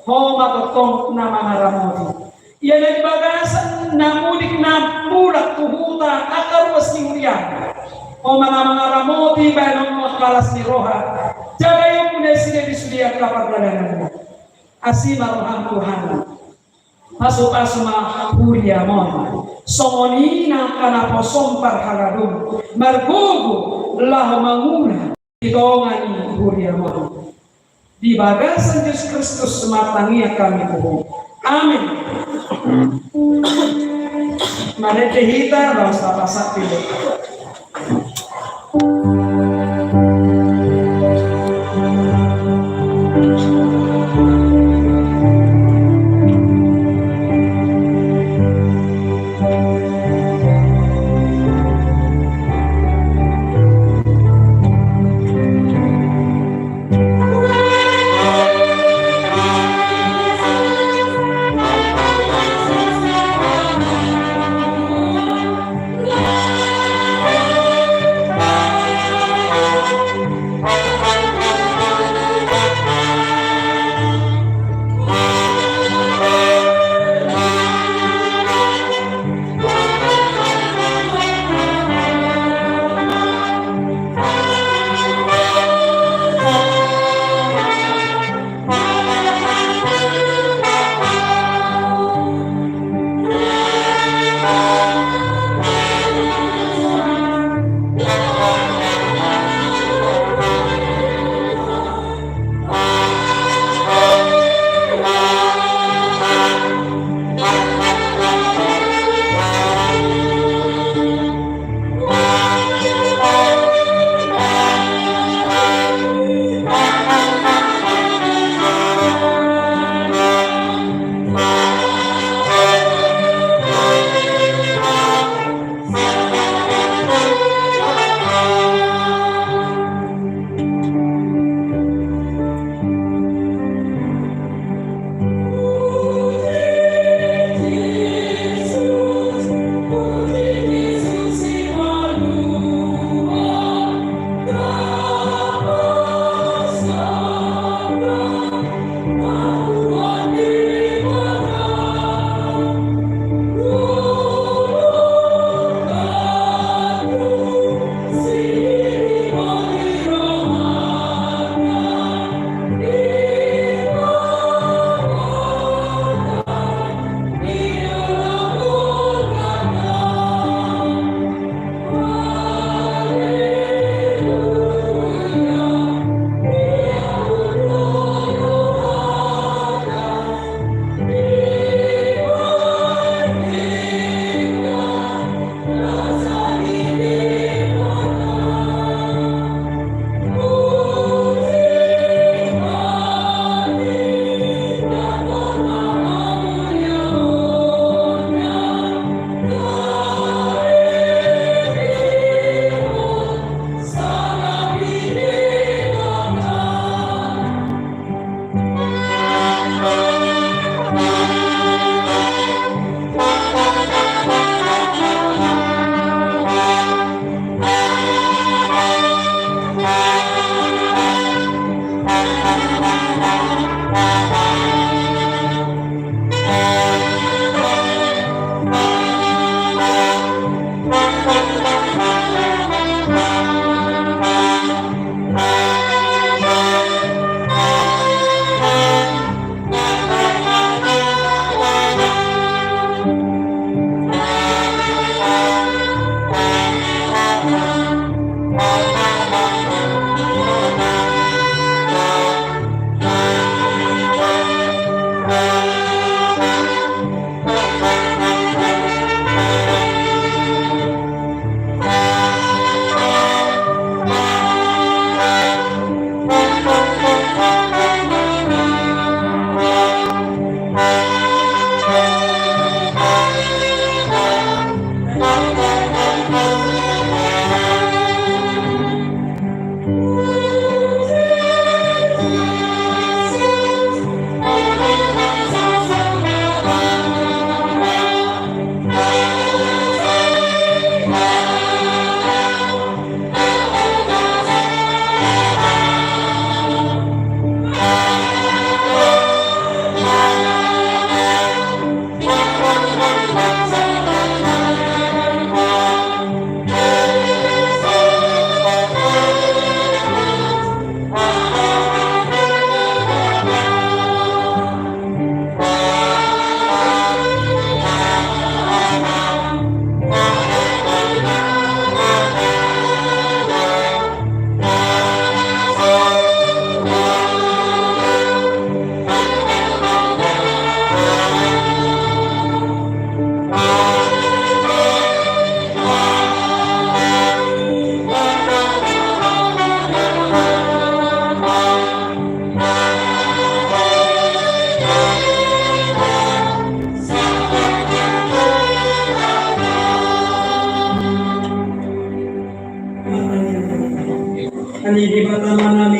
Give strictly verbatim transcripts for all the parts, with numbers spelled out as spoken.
Ho ma tongtong na mangaramoti. Ia na di bagasan na mudik na mulak tu huta angka ruas ni huriaM. Ho ma na mangaramoti bahenonMu angka las ni roha. Jaga ia muna i sude di sude angka pardalananna. Asi ma rohaM Tuhan. Pasupasu ma huriaM on. Songon i nang angka naposoM parhalado. Margogo laho mangula di tonga ni huriaM on. Di bagasan Jesus Kristus martangiang hami tu Ho. Amin. Marende hita laos tapasahat.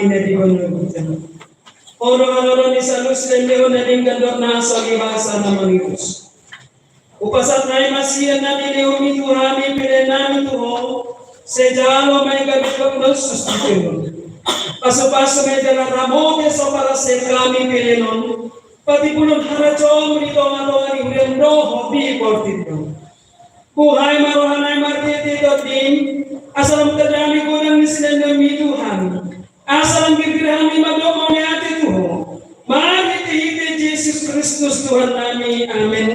na di banua ginjang. Olo, olo, olo, ni salus lendehon na denggan dohot na so di basa na mangidos. Hupasahat hami ma sian na nilehonMi tu hami pelean nami tu Ho, sai jalo ma i gabe gok na hushus di hami. Pasupasu ma i jala ramotion so parange hami pelean on, patimbulhon harajaonMu di tongatonga ni huriaM dohot di portibi on. Buhai ma roha nami martete tu tondim, asa lam tadami godang ni silehonMi tu hami. Asa lam girgir hami mandok mauliate tu Ho. Marhitehite Jesus Kristus Tuhan nami. Amen.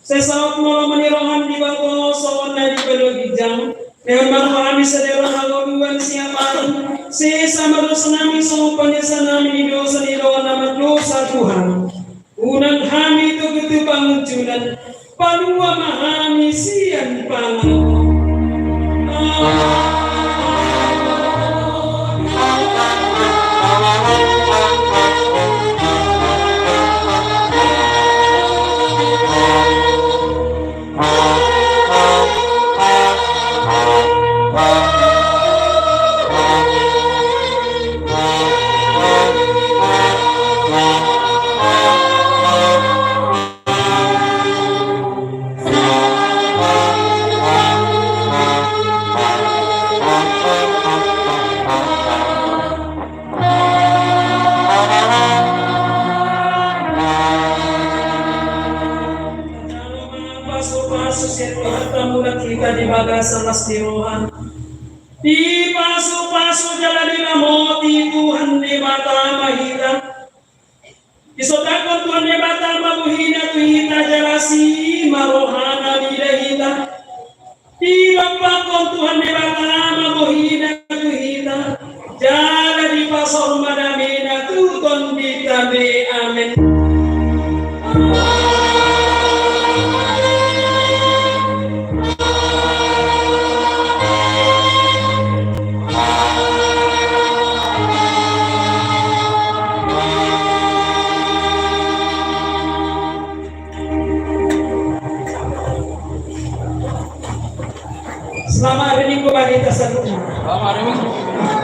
Sai saut ma lomo ni rohaM di bagasan na di banua ginjang. Lehon ma tu hami sadari on hangoluan siapari. Sesa ma dosa nami songon panesanami ni dosa ni dongan na mardosa tu hami. Unang hami togihon tu pangunjunan. Palua ma hami sian pangago. Pasupasu sian Tuhanta mulak hita di bagasan las ni roha. Dipasupasu jala diramoti Tuhan Debata ma hita. Disondangkon Tuhan Debata ma bohina tu hita jala asi ma rohana mida hita. Didompakkon Tuhan Debata ma bohina tu hita jala dipasaor ma damena tu tondinta be. Amen. Selamat hari Minggu bagi kita semua. Selamat hari Minggu.